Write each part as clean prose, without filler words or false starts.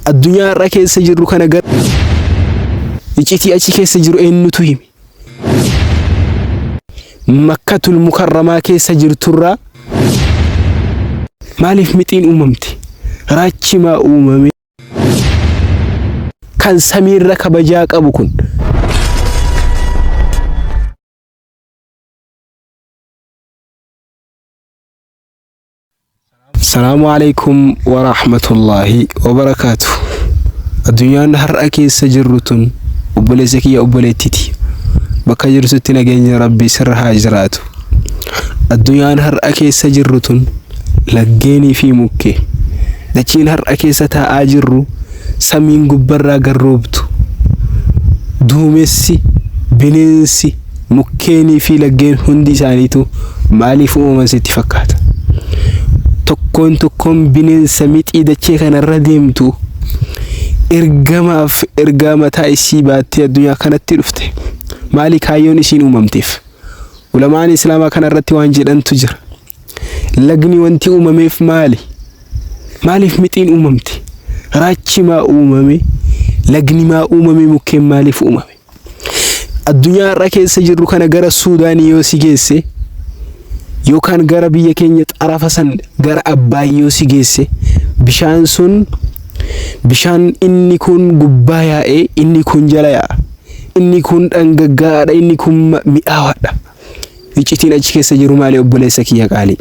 Addunyaa har'a keessa jirru kana gara iccitii achi keessa jiru eenyutu hime? Makkatul Mukarramaa keessa jirturraa maaliif mixiin uumamte? Raachi maa uumame? Kan samiirra kabajaa qabu kun Salaamu alaikum wa rahmatullahi wa barakaatu. Addunyaan har'a keessa jirru tun obboleessa kiyya obboleettiti. Bakka jirtutti nageenya Rabbii sirra haa jiraatu. Addunyaan har'a keessa jirru tun laggeenii fi mukkee. Dachiin har'a keessa taa'aa jirru samiin gubbarraa garroobtu. Duumessi, bineensi, Mukkeenii fi laggeen hundi isaaniitu maaliif uumaman sitti fakkaata? Tokkoon tokkoon bineensa mixii dachee kanarra deemtu ergamaaf ergaa mataa isii baattee addunyaa kanatti dhufte. Maali kaayyoon isiin uumamteef? Ulamaan Islaamaa kanarratti waan jedhantu jira. Lagni wanti uumameef maali? Maaliif mixiin uumamte? Raachi maa uumame? Lagni maa uumame? Mukkeen maaliif uumame? Addunyaa har'a keessa jirru kana gara Suudaanii yoo si geesse yookaan gara biyya keenya xarafa san gara Abbaay yoo si geesse bishaan sun bishaan inni kun gubbaa yaa'ee inni kun jala yaa'a. Inni kun dhangaggaa'aadha inni kun mi'aawaadha. Iccitiin achi keessa jiru maali obboleessa kiyya qaalii?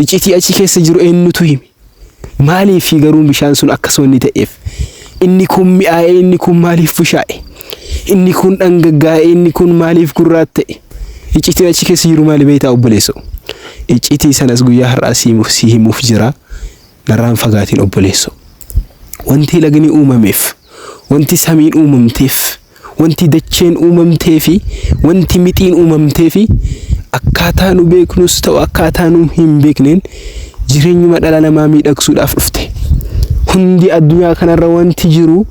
Iccitii achi keessa jiru eenyutu hime? Maaliifi garuu bishaan sun akkas wanni ta'eef? Inni kun mi'aa'ee inni kun maaliif bushaa'e? Inni kun dhangaggaa'ee inni kun maaliif gurraatta'e? Iccitiin achi keessa jiru maali beektaa obboleessoo? Iccitii sanas guyyaa har'aa si himuuf si himuuf jira. Narraan fagaatiin obboleessoo. Wanti lagni uumameef, wanti samiin uumamteef, Wanti dacheen uumamtee fi wanti mixiin uumamtee fi akkaataa nu beeknus ta'u akkaataa nu hin beekneen jireenyuma dhala namaa miidhagsuudhaaf dhufte. Hundi addunyaa kanarra wanti jiru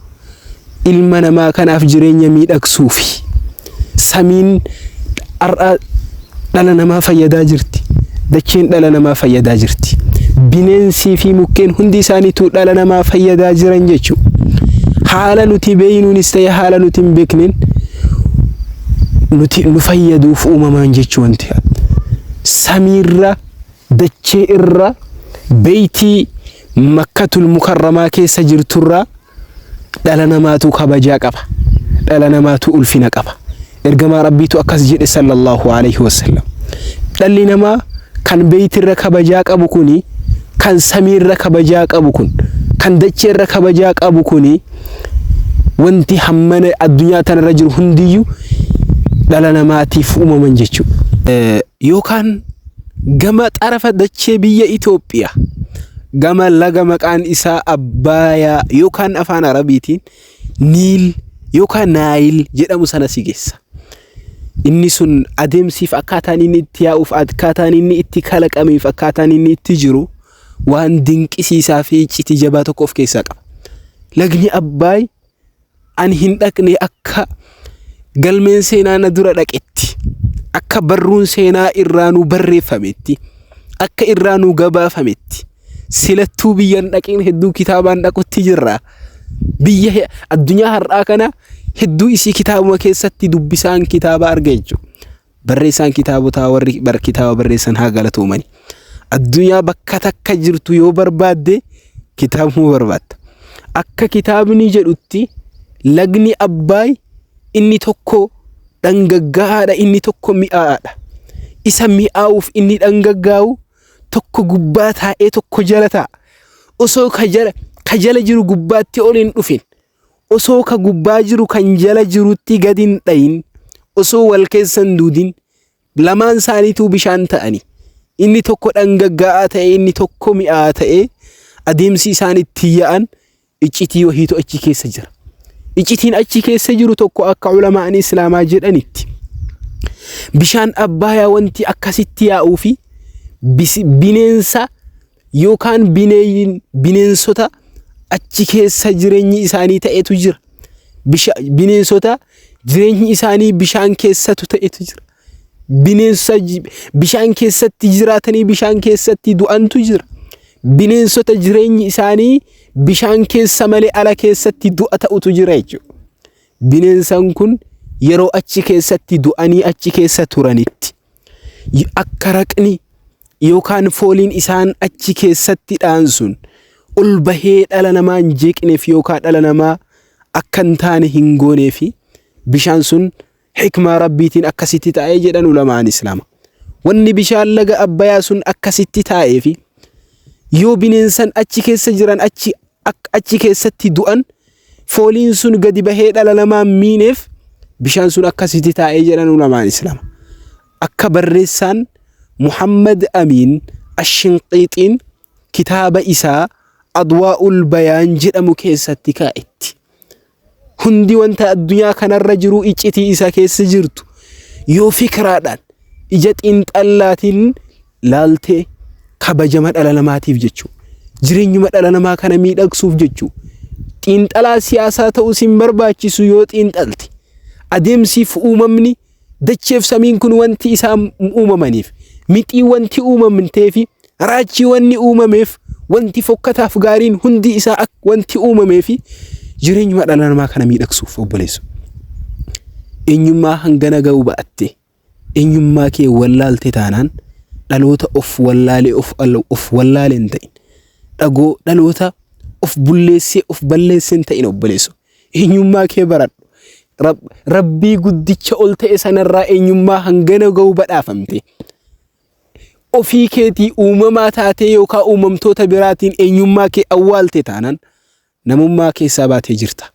ilma namaa kanaaf jireenya miidhagsuufi. Samiin har'a dhala namaa fayyadaa jirti. Dacheen dhala namaa fayyadaa jirti. Bineensii fi mukkeen hundi isaaniitu dhala namaa fayyadaa jiran jechuudha. Haala nuti beeknuunis ta'e haala nuti hin beekneen nuti nu fayyaduuf uumamaan jechuu wanti. Samiirra dachee irra beeytii Makkatul Mukarramaa keessa jirturraa Dhala namaatu kabajaa qaba. Dhala namaatu ulfina qaba. Ergamaa Rabbiitu akkas jedhe sallallahu alaihi wasallam. Dhalli namaa kan beeytirra kabajaa qabu kuni, kan samiirra kabajaa qabu kun, kan dacheerra kabajaa qabu kuni wanti hammana addunyaa tanarra jiru hundiyyuu dhala namaatiif uumaman jechuudha. Yookaan gama xarafa dachee biyya Itoophiyaa gama laga maqaan isaa Abbaayaa yookaan afaan Arabiitiin Niil yookaan Naayil jedhamu sana si geessa. Inni sun adeemsiif akkaataan inni itti yaa'uuf akkaataan inni itti kalaqameef akkaataan inni itti jiru waan dinqisiisaa fi iccitii jabaa tokko of keessaa qaba. Lagni Abbaay ani hin dhaqne akka galmeen seenaa na dura dhaqetti, akka barruun seenaa irraa nu barreeffametti, akka irraa nu gabaafametti, silattuu biyya hin dhaqin hedduu kitaabaan dhaqutti jirra. Biyya addunyaa har'aa kana hedduu isii kitaabuma keessatti dubbisaan kitaaba arga jechuudha. Barreessaan kitaabotaa warri bar kitaaba barreessan haa galatoomani. Addunyaa bakka takka jirtu yoo barbaadde kitaabuma barbaadda. Akka kitaabni jedhutti lagni Abbaay inni tokko dhangaggaa'aadha inni tokko mi'aa'aadha. Isa mi'aawuuf inni dhangaggaa'u tokko gubbaa taa'ee tokko jala taa'a. Osoo ka jala ka jala jiru gubbaatti ol hin dhufin osoo ka gubbaa jiru kan jala jirutti gad hin dhayin osoo wal keessa hin duudin lamaan isaaniituu bishaan ta'ani inni tokko dhangaggaa'aa ta'e inni tokko mi'aa ta'e adeemsi isaan itti yaa'an iccitii wahiitu achi keessa jira. Iccitiin achi keessa jiru tokko akka ulamaan islaamaa jedhanitti bishaan abbaayaa wanti akkasitti yaa'uu fi bineensa yookaan bineeyyiin bineensota achi keessa jireenyi isaanii ta'etu jira. Bineensota jireenyi isaanii bishaan keessatu ta'etu jira. Bineensa bishaan keessatti jiraatanii bishaan keessatti du'antu jira. Bineensota jireenyi isaanii bishaan keessa malee ala keessatti du'a ta'utu jira jechuudha. Bineensan kun yeroo achi keessatti du'anii achi keessa turanitti akka raqni yookaan fooliin isaan achi keessatti dhaan sun ol bahee dhala namaa hin jeeqneef yookaan dhala namaa akka hin taane hin gooneefi bishaan sun Hikmaa Rabbiitiin akkasitti taa'e jedhan ulamaan Islaama. Wanni bishaan laga Abbayaa sun akkasitti taa'eefi yoo bineensan achi keessa jiran achi achi keessatti du'an fooliin sun gadi bahee dhala namaa miineef bishaan sun akkasitti taa'e jedhan ulamaan Islaama. Akka barreessaan Muhammad Amiin Ashinqiixiin kitaaba isaa Adwaa'ul Bayaan jedhamu keessatti kaa'etti. Hundi wanta addunyaa kanarra jiru iccitii isa keessa jirtu yoo fikraadhaan ija xiinxallaatiin laaltee kabajama dhala namaatiif jechuu jireenyuma dhala namaa kana miidhagsuuf jechuu xiinxalaa siyaasaa ta'uu sin barbaachisu yoo xiinxalte adeemsiif uumamni Dacheef samiin kun wanti isaan uumamaniif, mixii wanti uumamteefi raachii wanni uumameef, wanti fokkataaf gaariin hundi isaa ak wanti uumameefi jireenyuma dhala namaa kana miidhagsuuf obboleessu. Eenyummaa hangana ga'u ba'attee eenyummaa kee wallaalte taanaan dhaloota of wallaalee of of wallaale hin ta'in. Dhagoo dhaloota of bulleessee of balleessee hin ta'in obboleessu. Eenyummaa kee baradhu. Rabbii guddicha ol ta'e sanarraa eenyummaa hangana ga'u badhaafamte. Ofii keetii uumamaa taatee yookaan uumamtoota biraatiin eenyummaa kee awwaalte taanaan namummaa keessaa baatee jirta.